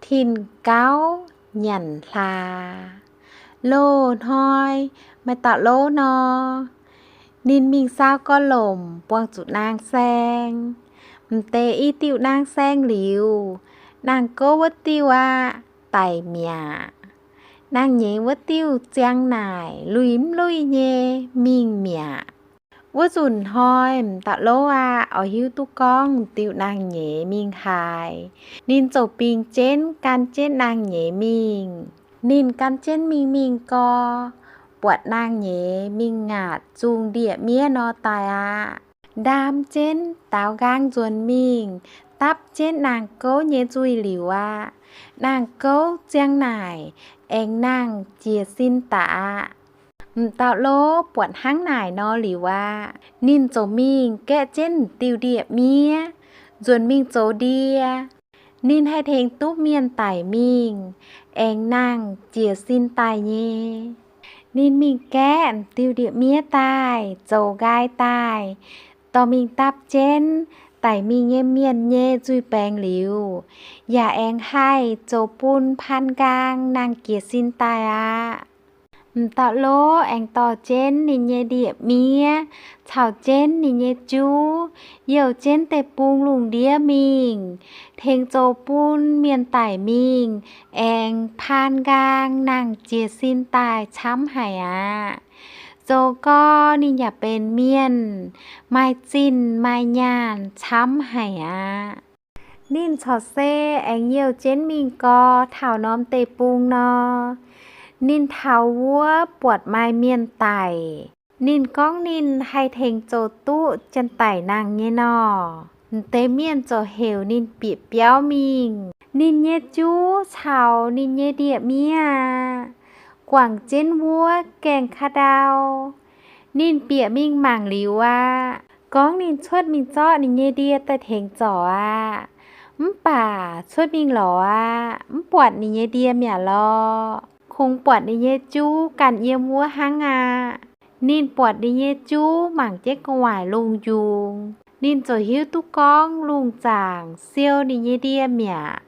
Tin-gauv nyanc hlaax. Loz-hnoi maaih dauh lov nor, ninh mingh saau gorx-lomc buangh zuqc naang-saeng. M'deix i diuh naang-saeng liuz, naang-gouv wuov diuh aqv daic mi'aqv. Naang-nyeiz wuov diuh ziang naaic luih mv luih nyei mingh mi'aqv. Wuov nzunc hnoi m'dauh lov aqv oix hiuv duqv gorngv m'diuh naang-nyeiz mingh haaix. Ninh ziouc bingx jienv gan jienv naang-nyeiz mingh. Ninh gan jienv mingh mingh gau, buatc naang-nyeiz mingh ngaatc zungh ndie-miev nor daaih aqv. Ndaam jienv daaux nqaang nzuonx mingh, dapv jienv naang-gouv nyei nzuih liuz aqv, naang-gouv ziang naaic aengx nangh jiez sin daaih aqv. M'dauh lov buatc hnangv naaic nor liuz aqv, ninh ziouc mingh gaeqv jienv m'diuh ndie-miev, nzuonx mingh zoux ndie. Ninh haih tengx duqv mienh daic mingh, aengx nangh jiez sin daaih nyei. Ninh mingh gaeqv m'diuh ndie-miev daaih, zoux nqaai daaih, dorh mingh dapv jienv daic mingh nyei mienh nyei nzuih baengx liuz, yaac aengx haih zoux bun paan nqaang nangh jiez sin daaih aqv. M'dauh lov aengx dorh jienv ninh nyei ndie-miev caux jienv ninh nyei juv youh jienv deic-bung lungh ndiev mingh, tengx zoux bun mienh daic mingh aengx paan nqaang nangh jiez sin daaih camv haic aqv. Zoux gau ninh yaac benx mienh maaih zinh maaih nyaanh camv haic aqv. Ninh corc se aengx youh jienv mingh gau taux norm deic-bung nor, ninh taux wuov buatc maaih mienh daic. Ninh gorngv ninh haih tengx zoux duqv janx-daic nangh nyei nor, m'deix mienh ziouc heuc ninh bieqc biauv mingh. Ninh nyei juv caux ninh nyei ndie-miev aqv, guangc jienv wuov gaengh ka'ndau. Ninh bieqc mingh mangc liuz aqv, gorngv ninh cuotv mingh zorqv ninh nyei ndie daaih tengx zorc aqv. Mv baac cuotv mingh lorz aqv, mv buatc ninh nyei ndie mi'aqv lorqc. Kungx buatc ninh nyei juv ganh yiem wuov hnangv aqv. Ninh buatc ninh nyei juv mangc jienv gu'nguaaic lungh njungx, ninh ziouc hiuv duqv gorngv lungh zaangc siou ninh nyei ndie mi'aqv.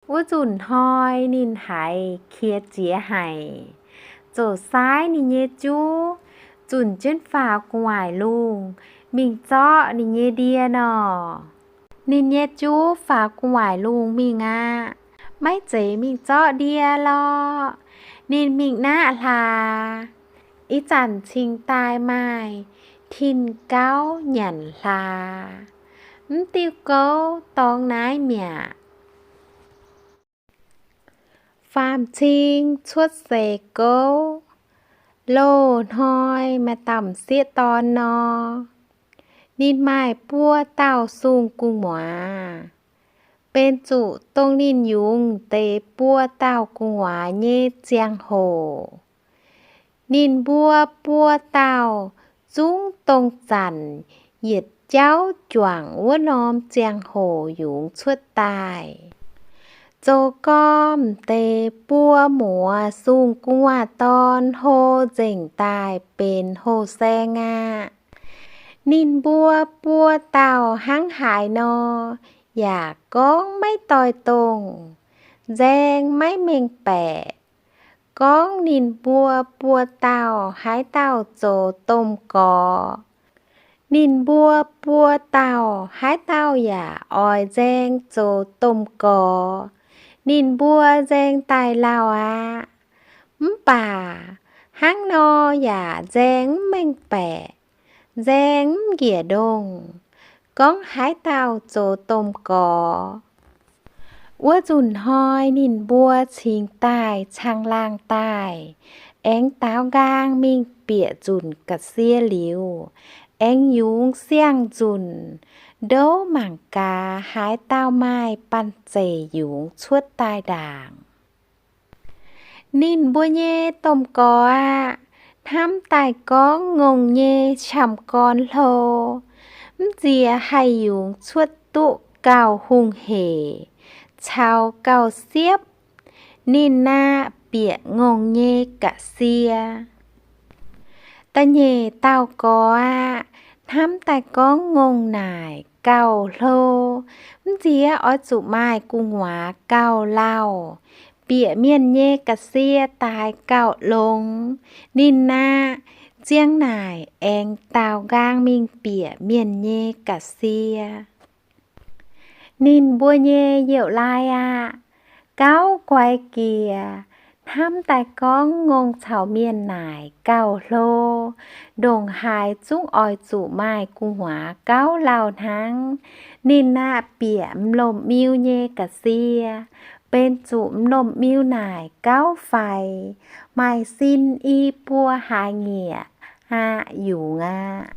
Wuov nzunc hnoi ninh haiz qiex jiez haic, ziouc saaiv ninh nyei juv zunc jienv faaux gu'nguaaic lungh mingh zorqv ninh nyei ndie nor. Ninh nyei juv faaux gu'nguaaic lungh mingh aqv, maiv zeiz mingh zorqv ndie lorqc. Ninh mingh naqv hlaax. Ih zanc cingx daaih maaih tin-gauv nyanc hlaax, mv diuh gouv dorngx naaiv mi'aqv. Faam-cing cuotv seix gouv. Loz-hnoi maaih dauh m'sieqv dorn nor, ninh maaih buo dauh sung gu'nguaaz, benx zuqc dongh ninh yungz deix buo dauh gu'nguaaz nyei ziangh hoc. Ninh mbuo buo dauh zungv dongh zanc yietc jauv juangc wuov norm ziangh hoc yungz cuotv daaih. Zoux gormx deix buo muoz sung gu'nguaaz dorn hlo nzengc daaih benx hlo saeng aqv. Ninh mbuo buo dauh hnangv haaix nor yaac gorngv maiv doix-dongh, nzaeng maiv mengh baeqc. Gorngv ninh mbuo buo dauh haaix dauh zoux domh gorx, ninh mbuo buo dauh haaix dauh yaac oix nzaeng zoux domh gorx. Ninh mbuo nzaeng daaih lauh aqv. Mv baac hnangv nor yaac nzaeng mv mengh baeqc, nzaeng mv njiec ndongh, gorngv haaix dauh zoux domh gorx. Wuov nzunc hnoi ninh mbuo cingx daaih caangh laangh daaih, aengx daaux nqaang mingh bieqc nzunc ga'sie liuz, aengx yungz siang-nzunc, ndouv mangc gaax haaix dauh maaih banh zeic yungz cuotv daaih ndaangc. Ninh mbuo nyei domh gorx aeqv, hnamv daaih gorngv ngongh nyei qamv-gorn hlo, mv nziex haih yungz cuotv duqv gauh hungh hec caux gauh siepv. Ninh aeqv, bieqc ngongh nyei ga'sie. Da'nyeic dauh gorx aeqv, hnamv daaih gorngv ngongh naaic gauh hlo. Mv nziex oix zuqc maaih gu'nguaaz gauh lauh, bieqc mienh nyei ga'sie daaih gauh longx. Ninh aqv, ziang naaic aengx daaux nqaang mingh bieqc mienh nyei ga'sie. Ninh mbuo nyei youh laai aah, gauh guai jiex, hnamv daaih gorngv ngongh caux mienh naaic gauh hlo, ndongc haaix zungv oix zuqc maaih gu'nguaaz gauh lauh hnangv. Ninh aqv, bieqc m'lomh miu nyei ga'sie, benx zuqc m'lomh miu naaic gauh faix, maaih sin i buo hlaax nyieqc aqv, yungz aqv.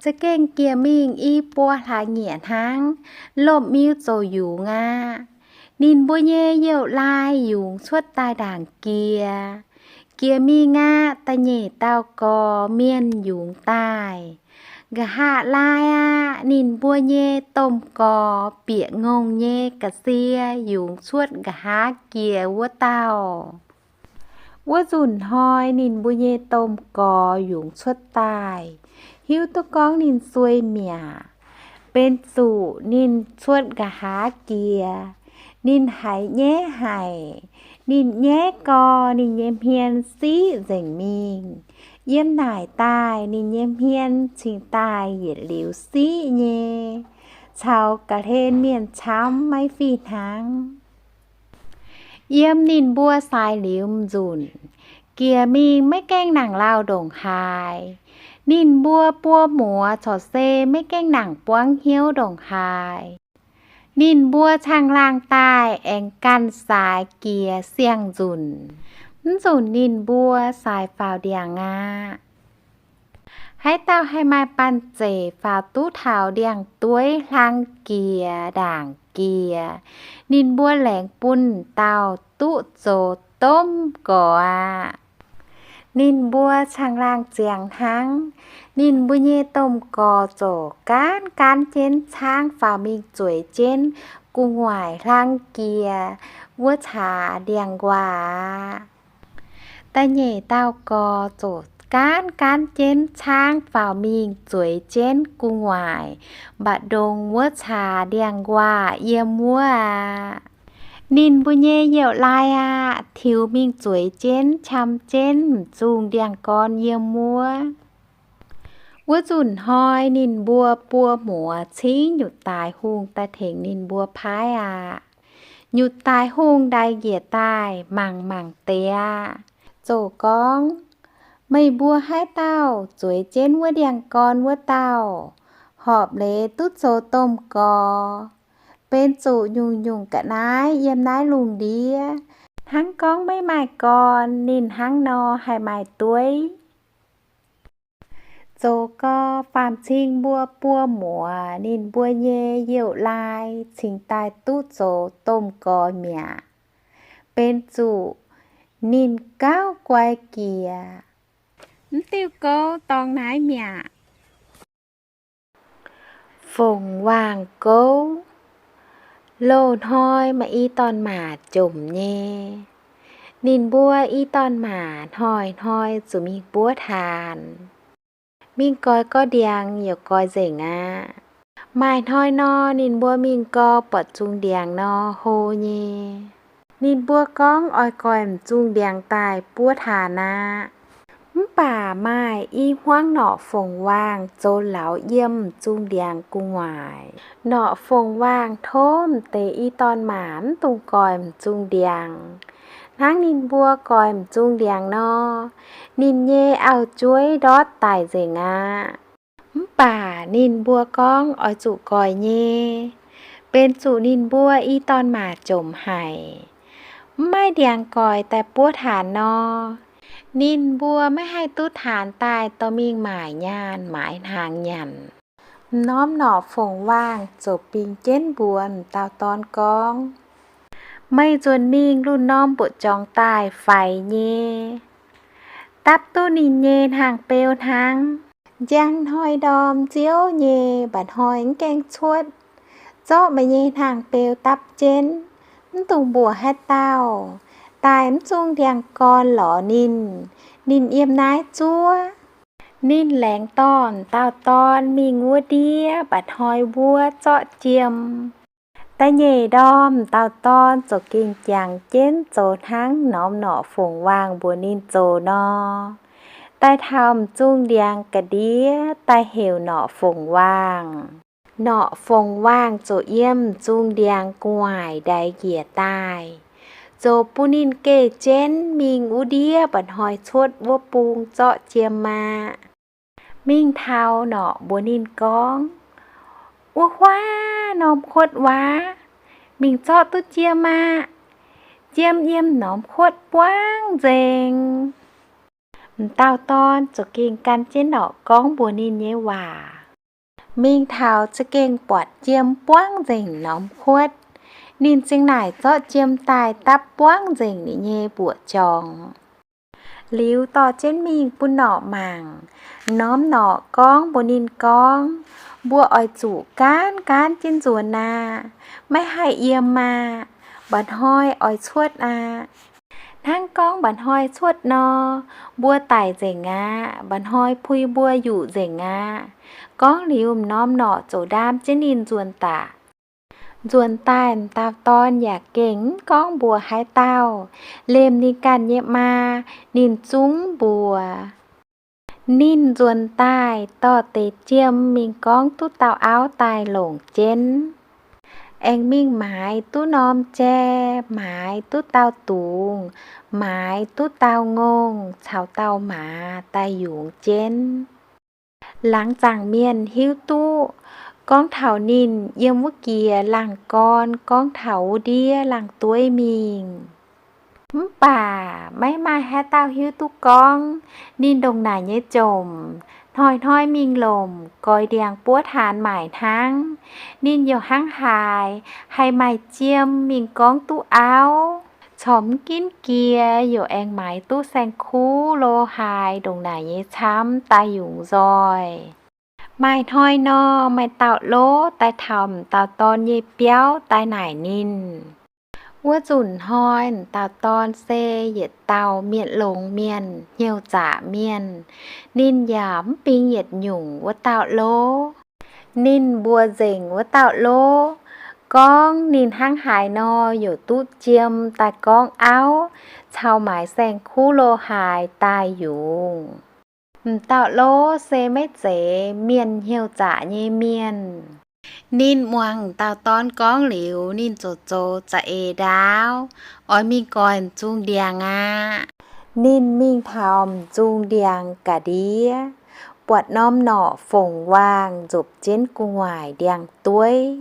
Za'gengh jiex mingh i buo hlaax nyieqc hnangv, lomh miu ziouc yungz aqv. Ninh mbuo nyei youh laai yungz cuotv daaih ndaangc jiex. Jiex mingh aqv, da'nyeic dauh gorx mienh yungz daaih. Nqa'haav laai aqv, ninh mbuo nyei domh gorx bieqc ngongh nyei ga'sie yungz cuotv nqa'haav jiex wuov dauh. Wuov nzunc hnoi ninh mbuo nyei domh gorx yungz cuotv daaih, hiuv duqv gorngv ninh sueih mi'aqv. Benx zuqc ninh cuotv nqa'haav jiex, ninh haiz nyaiv haic. Ninh nyaiv gau, ninh nyei hmien siqv nzengc mingh. Yiem naaic daaih ninh nyei hmien cingx daaih yietc liuz siqv nyei, caux ga'hlen mienh camv maiv fih hnangv. Yiem ninh mbuo saaix liuz m'nzunc, jiex mingh maiv gaengh nangc lauh ndongc haaix. Ninh mbuo buo muoz corc se maiv gaengh nangc buangv hnyouv ndongc haaix. Ninh mbuo caangh laangh daaih aengx ganh saaix jiex siang-nzunc. Mv nzunc ninh mbuo saaix faaux ndiangx aqv. Haaix dauh haih maaih banh zeic faaux duqv taux ndiangx-dueiv hlang jiex ndaangc jiex, ninh mbuo laengz bun dauh duqv zoux domh gorx aqv. Ninh mbuo caangh laangh ziangx hnangv. Ninh mbuo nyei domh gorx ziouc gaanv gaanv jienv caangv faaux mingh zueiz jienv gu'nguaaic hlang jiex wuov caax ndiangx-nquaah aqv. Da'nyeic dauh gorx ziouc gaanv gaanv jienv caangv faaux mingh zueiz jienv gu'nguaaic mba'ndongx wuov caax ndiangx-nquaah yiem wuov aqv. Ninh mbuo nyei youh laai aqv, tiux mingh zueiz jienv qam jienv m'zungh ndiangx-gorn yiem wuov. Wuov nzunc hnoi ninh mbuo buo muoz cingv nyutc daaix hungh daaih tengx ninh mbuo paaiv aqv. Nyutc daaix hungh ndaix njiec daaih mangc mangc deix aqv, ziouc gorngv, Meih mbuo haaix dauh zueiz jienv wuov ndiangx-gorn wuov dauh, horpc leiz duqv zoux domh gorx. Benx zuqc nyungc-nyungc ga'naaiv yiem naaiv lungh ndiev, hnangv gorngv maiv maaih gorn, ninh hnangv nor haih maaih dueiv. Zoux gau, faam-cing mbuo buo muoz ninh mbuo nyei youh laai cingx daaih duqv zoux domh gorx mi'aqv. Benx zuqc ninh gauh guai jiex. Mv diuh gouv dorngx naaiv mi'aqv. Fongc Waangh Gouv. Loz-hnoi maaih i dorn-maac jomc nyei. Ninh mbuo i dorn-maac hnoi-hnoi zuqc mingh buov taanx. Mingh goix gorx-ndiangx yaac goix nzengc aqv. Maaih hnoi nor, ninh mbuo mingh gau, buatc zungh ndiangx nor hlo nyei. Ninh mbuo gorngv oix goix m'zungh ndiangx daaih buov taanx aqv. Mv baac maaih i hmuangv norqc fongc waangh zoux lauz yiem m'zungh ndiangx gu'nguaaic. Norqc fongc waangh tov m'deix i dorn-maac mv dungx goix m'zungh ndiangx. Hnangv ninh mbuo goix m'zungh ndiangx nor, ninh nyei auv-jueiv ndortv daic nzengc aqv. Mv baac ninh mbuo gorngv oix zuqc goix nyei, benx zuqc ninh mbuo i dorn-maac jomc haic, mv maaih ndiangx goix daaih buov taanx nor, ninh mbuo maiv haih duqv taanx daaih dorh mingh maaic nyaanh maaiz hnaangx nyanc. M'normh norqc fongc waangh ziouc bingx jienv mbuox m'dauh dorn gorngv, Meih nzuonx mingh lungh norm mbuoqc jorngx daaih faix nyei. Dapv duqv ninh nyei hnaangx-beu hnangv. Njang hnoi ndorm nziouv nyei, mba'hnoi mv gaengh cuotv. Zorqv meih nyei hnaangx-beu dapv jienv, mv dungx mbuoqc haaix dauh. Daaih mv zungh ndiangx gorn lorz ninh, ninh yiem naaiv zuov. Ninh laengz dorh m'dauh dorn mingh wuov ndiev mba'hnoi wuov zorqv jiem. Da'nyeic ndorm m'dauh dorn ziouc gengh jangx jienv zoux hnangv norm norqc fongc waangh mbuox ninh zoux nor, daaih taux m'zungh ndiangx ga'ndiev daaih heuc norqc fongc waangh. Norqc fongc waangh ziouc yiem m'zungh ndiangx gu'nguaaic ndaix njiec daaih, ziouc bun ninh geh jienv mingh wuov ndiev mba'hnoi cuotv wuov bung zorqv jiem aqv. Mingh taux norqc mbuox ninh gorngv, Wuov huaav norm kuotv waav, mingh zorqv duqv jiem aqv. Jiem yiem norm kuotv buangv nzengc. M'dauh dorn ziouc gengh gan jienv norqc gorngv mbuox ninh nyei waac. Mingh taux za'gengh buatc jiem buangv nzengc norm kuotv. Ninh zingh naaic zorqv jiem daaih dapv buangv nzengc ninh nyei mbuoqc jorngx. Liuz dorh jienv mingh bun norqc mangc. Norm norqc gorngv mbuox ninh gorngv, Mbuo oix zuqc gaanv gaanv jienv nzuonx aqv. Maiv haih yiem aqv. Mba'hnoi oix cuotv aqv. Hnangv gorngv mba'hnoi cuotv nor, mbuo daic nzengc aqv. Mba'hnoi pui mbuo yuqc nzengc aqv. Gorngv liuz, m'norm norqc ziouc ndaam jienv ninh nzuonx daaih. Nzuonx daaih, m'dauh dorn yaac gengh mv gorngv mbuox haaix dauh. Liemh ninh ganh nyei maa, ninh zungv mbuox. Ninh nzuonx daaih dorh deix jiem mingh gorngv duqv dauh auv daaih longc jienv. Aengx mingh maaiz duqv norm jai, maaiz duqv dauh dungz, maaiz duqv dauh ngongh caux dauh maaz daaih yungz jienv. Laangz zaangc mienh hiuv duqv gorngv taux ninh yiem wuov jiex laangh gorn, gorngv taux wuov ndiev laangh dueiv mingh. Mv baac maiv maaih haaix dauh hiuv duqv gorngv ninh ndongc naaic nyei jomc hnoi-hnoi mingh lomc goix ndiangx buov taanx maaic hnangv. Ninh yaac hnangv haaix haih maaih jiem mingh gorngv duqv auv, corc mv ginv jiex yaac aengx maaiz duqv saeng-kuv lo haaix ndongc naaic nyei camv daaih yungz nzoih. Maaih hnoi nor, maaih dauh lov daaih taux m'dauh dorn nyei biauv daaih naaic ninh. Wuov nzunc hnoi m'dauh dorn se yietc dauh mienh longx mienh, hnyouv zaqc mienh. Ninh yaac mv bingx yietc nyungc wuov dauh lov. Ninh mbuox nzengc wuov dauh lov gorngv ninh hnangv haaix nor yaac duqv jiem daaih gorngv auv caux maaiz saeng-kuv lo haaix daaih yungz. M'dauh lov se maiv zeiz mienh hnyouv zaqc nyei mienh. Ninh muangx m'dauh dorn gorngv liuz, ninh ziouc zoux za'eix ndaauv, oix mingh goix m'zung ndiangx aqv. Ninh mingh taux m'zung ndiangx ga'ndiev, buatc norm norqc fongc waangh nzopc jienv gu'nguaaic ndiangx-dueiv.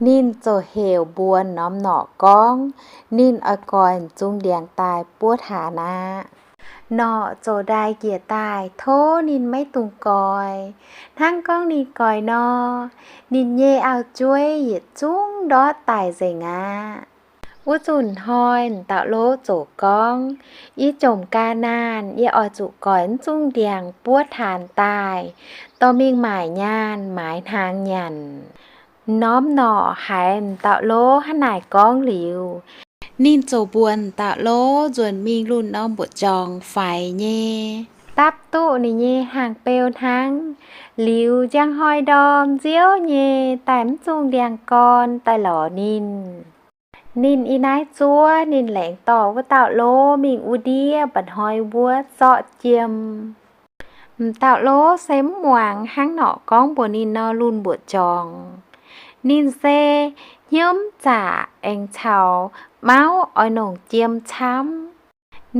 Ninh ziouc heuc mbuox norm norqc gorngv ninh oix goix m'zung ndiangx daaih buov taanx aqv. Norqc ziouc ndaix njiec daaih tov ninh maiv dungx goix. Hnangv gorngv ninh goix nor, ninh nyei auv-jueiv yietc zungv ndortv daic nzengc aqv. Wuov nzunc hnoi m'dauh lov ziouc gorngv, Yie jomc ga'naanh, yie oix zuqc goix m'zung ndiangx buov taanx daaih, dorh mingh maaic nyaanh maaiz hnaangx nyanc. Norm norqc haiz m'dauh lov hnangv naaic gorngv liuz, ninh ziouc mbuox m'dauh lov nzuonx mingh lunx norm mbuoqc jorngx faix nyei, dapv duqv ninh nyei hnaangx-beu hnangv. Liuz njang hnoi ndorm nziouv nyei daaih m'zung ndiangx gorn daaih lorz ninh. Ninh ih naaiv zuov ninh laengz dorh wuov dauh lov mingh wuov ndiev mba'hnoi wuov zorqv jiem. M'dauh lov se mv muangx hnangv norqc gorngv mbuox ninh nor lunx mbuoqc jorngx. Ninh se hnyouv mv zaqc aengx caux mauv oix nongc jiem camv.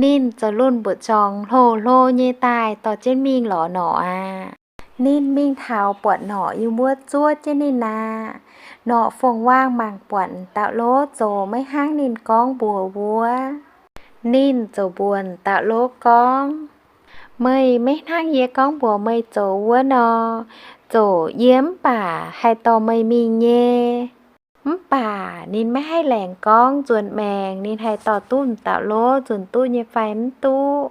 Ninh ziouc lunx mbuoqc jorngx hlo hlo nyei daaih dorh jienv mingh lorz norqc aqv. Ninh mingh taux buatc norqc yiem wuov zuov jienv ninh aqv. Norqc fongc waangh mangc buatc m'dauh lov zoux maiv hnangv ninh gorngv mbuox wuov. Ninh ziouc mbuox m'dauh lov gorngv, Meih maiv hnangv yie gorngv mbuox meih zoux wuov nor, zoux yie mv baac haih dorh meih mingh nyei. Mv baac ninh maiv haih laengz gorngv nzuonx maengx, ninh haih dorh duqv m'dauh lov nzunc duqv nyei fai mv duqv.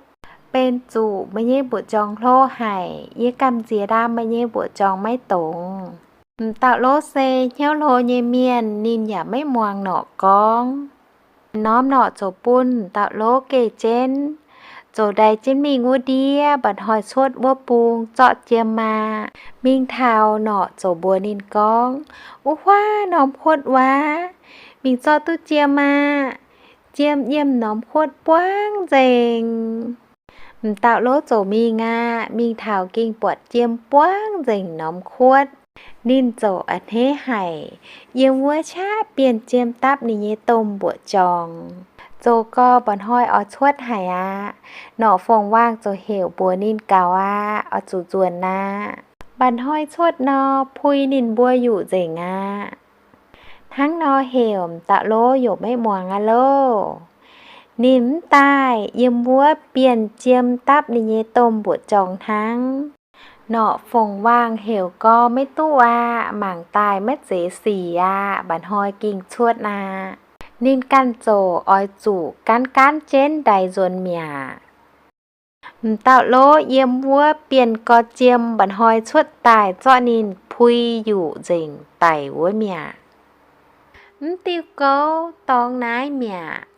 Benx zuqc meih nyei mbuoqc jorngx hlo haic, yie gamh nziex ndaam meih nyei mbuoqc jorngx maiv dongz. M'dauh lov se hnyouv hlo nyei mienh, ninh yaac maiv muangx norqc gorngv. Norm norqc ziouc bun m'dauh lov geh jienv, Ziouc ndaix jienv mingh wuov ndiev mba'hnoi cuotv wuov bung zorqv jiem aqv. Mingh taux norqc ziouc mbuox ninh gorngv, Wuov huaav norm kuotv wuov, mingh zorqv duqv jiem aqv. Jiem yiem norm kuotv buangv nzengc. M'dauh lov ziouc mingh aqv. Mingh taux gengh buatc jiem buangv nzengc norm kuotv. Ninh ziouc a'hneiv haic. Yiem wuov qaqv bienh jiem dapv ninh nyei domh mbuoqc jorngx. Zoux gau mba'hnoi oix cuotv haic aqv. Norqc fongc waangh ziouc heuc mbuox ninh gaux aqv, oix zuqc nzuonx aqv. Mba'hnoi cuotv nor, pui ninh mbuo yuqc nzengc aqv. Hnangv nor heuc m'dauh lov yaac maiv muangx aqv loh. Ninh mv daaih yiem wuov bienh jiem dapv ninh nyei domh mbuoqc jorngx hnangv. Norqc fongc waangh heuc gau maiv duqv aqv, mangc daaih maiv zeiz sic aqv, mba'hnoi gengh cuotv aqv. Ninh ganh ziouc oix zuqc gaanv gaanv jienv ndaix nzuonx mi'aqv. M'dauh lov yiem wuov bienh gau jiem mba'hnoi cuotv daaih zorqv ninh pui yuqc nzengc daic wuov mi'aqv. Mv diuh gouv dorngx naaiv mi'aqv.